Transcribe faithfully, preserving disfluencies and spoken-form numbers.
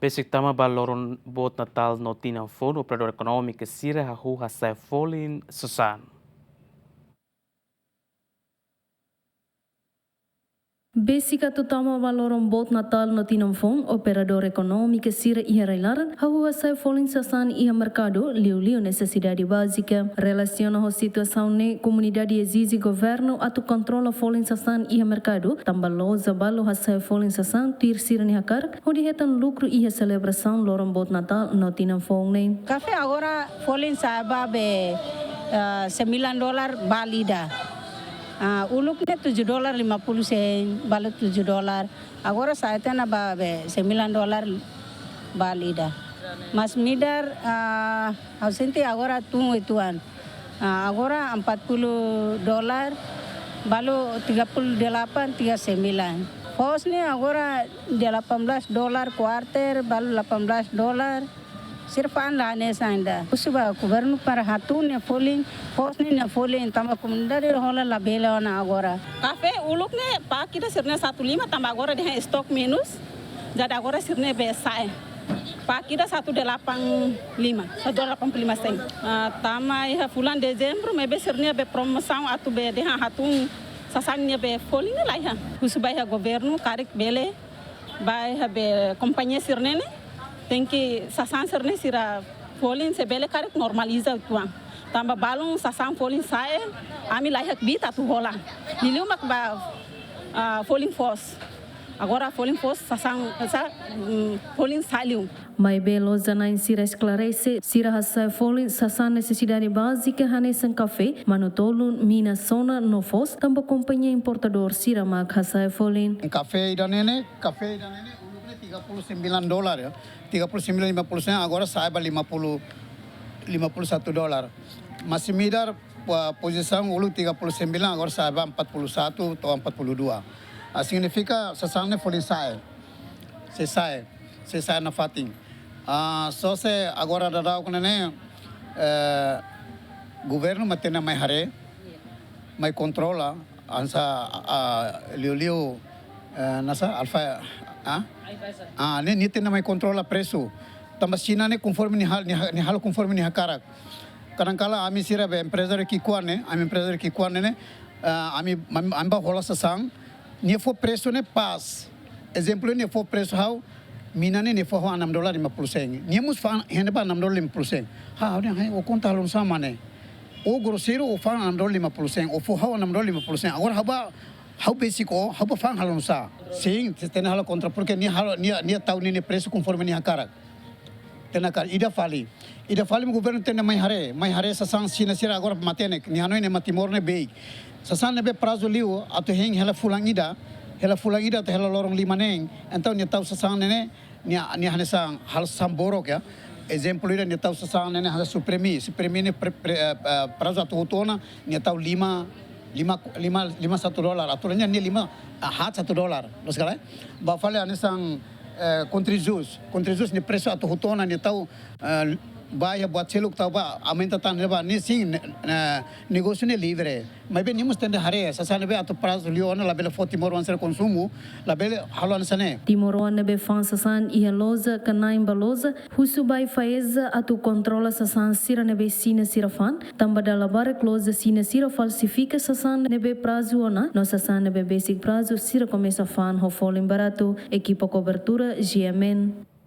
Besik tama ba loron boot Natál no tinan foun, operadór ekonómiku sira hahú hasa'e folin sasán. Besik atu tama ba loron boot Natál no tinan foun, operadór ekonómiku sira iha rai-laran hahú hasa'e folin sasán iha merkadu, liuliu nesesidade bázika. Relasiona ho situasaun ne'e, komunidade ezije governu atu kontrola folin sasán iha merkadu, tanba loja balu hasa'e folin sasán tuir sira-nia hakarak, hodi hetan lukru iha selebrasaun loron boot Natál no tinan foun ne'e. Kafé agora folin sa'e ba be, ah, sembilan dolar bali ida. Ah, uluk ne'e tujuh dolar lima puluh sen, balu tujuh dolar. Agora sa'e tiha ona ba be sembilan dolar bali ida. Masin-midar, ah, ha'u sente agora tun uitoan. Ah, agora empat puluh dolar, balu tiga puluh delapan, tiga sembilan. Foos ne'e agora delapan belas dolar kuarter, balu delapan belas dolar. Sira fa'an la hanesan ida. Husu ba governu para hatún nia folin, foos ne'e nia folin, tanba komunidade hola labele ona agora. Kafé uluk ne'e pak ida sira-ne'e satu lima, tanba agora dehan estok menus. Jadi agora sira-ne'e be sa'e. Pak ida satu delapan lima, satu delapan puluh lima sen. Ah, tama iha fulan Dezembru, maibé sira-ne'e be promosaun atu be dehan hatún sasán nia be folin ne'e laiha. Husu ba iha governu, karik bele, ba iha be kompañia sira-ne'e ne'e, tenke sasán sira-ne'e sira folin se bele karik normaliza uitoan. Tanba balun sasán folin sa'e, ami laiha kbiit atu hola. Liuliu mak ba, ah, folin foos. Agora folin foos sasán, sa, mm, folin sa'e liu. Maibé loja-na'in sira esklarese, sira hasa'e folin sasán nesesidade bázika hanesan kafé, manu-tolun, mina, sona no foos, tanba kompañia importadór sira mak hasa'e folin. Kafé ida-ne'e ne'e, kafé ida-ne'e ne'e, uluk ne'e tiga puluh sembilan dolar ya. Tiga puluh sembilan, lima puluh sen, agora sa'e ba lima puluh, lima puluh satu dolar. Masin-midar, pa-, pozisaun uluk tiga puluh sembilan, agora sa'e ba empat puluh satu atau empat puluh dua. Ah, signifika sasán ne'e folin sa'e. Sei sa'e, sei sa'e nafatin. Ah, só se agora daudaun ne'e ne'e, eh, governu mak tenke mai haree, mai kontrola, hanesan, ah, liuliu, eh, hanesan Alfa, ah? Ah, ne'e, ne'e tenke mai kontrola presu. Tanba Xina ne'e konforme nia hal-, nia ha-, nia halo konforme nia hakarak. Kadangkala ami sira be emprezáriu ki'ikoan ne'e, ami emprezáriu ki'ikoan ne'e ne'e, ah, ami, ami, ami bá hola sasán, nia fó presu ne'e pas. Ezemplu, nia fó presu ha'u, mina ne'e nia fó ha'u enam dolar lima puluh sen. Nia mós fa'an iha ne'ebá enam dolar lima puluh sen. Ha'u dehan, "Hai, ó konta halo nusá mak ne'e? Ó groseiru, ó fa'an enam dolar lima puluh sen, ó fó ha'u enam dolar lima puluh sen. Agora ha'u bá, ha'u besik ó, ha'u bá fa'an halo nusá?" Sin, tenke halo kontra, porke nia halo, nia, nia tau nia, nia presu konforme nia hakarak. Tenke hakarak, ida fali. Ida fali mak governu tenke mai haree, mai haree sasán Xina sira agora matenek, nia hanoin ne'e mak Timor ne'e beik. Sasán ne'ebé prazu liu atu hein hela fulan ida, hela fulan ida atu hela loron lima neen. Entaun nia tau sasán ne'e ne'e, nia, nia hanesan halo sasán borok ya. Ezemplu ida, nia tau sasán ne'e ne'e hanesan Supreme, Supreme ne'e pre-, pre-, eh, eh, prazu atu hotu ona, nia tau lima, lima, lima, lima satu dolar. Atu nia, nia lima, ah, haat satu dolar. Loos ka lae? Bá fali hanesan, eh, Kontrijus. Kontrijus nia presu atu hotu ona, nia tau, eh, bá iha buat seluk tau bá, aumenta tan ne'ebá, nia sin, ne-, ne-, negósiu ne'e livre. Maibé nia mós tenke haree, sasán ne'ebé atu prazu liu ona labele fó timoroan sira konsumu, labele halo hanesan ne'e. Timoroan ne'ebé fa'an sasán iha loja ka na'in ba loja, husu ba AIFAESA atu kontrola sasán sira ne'ebé Xina sira fa'an, tanba dala barak loja Xina sira falsifika sasán ne'ebé prazu ona, no sasán ne'ebé besik prazu sira komesa fa'an ho folin baratu. Ekipa kobertura, G M N.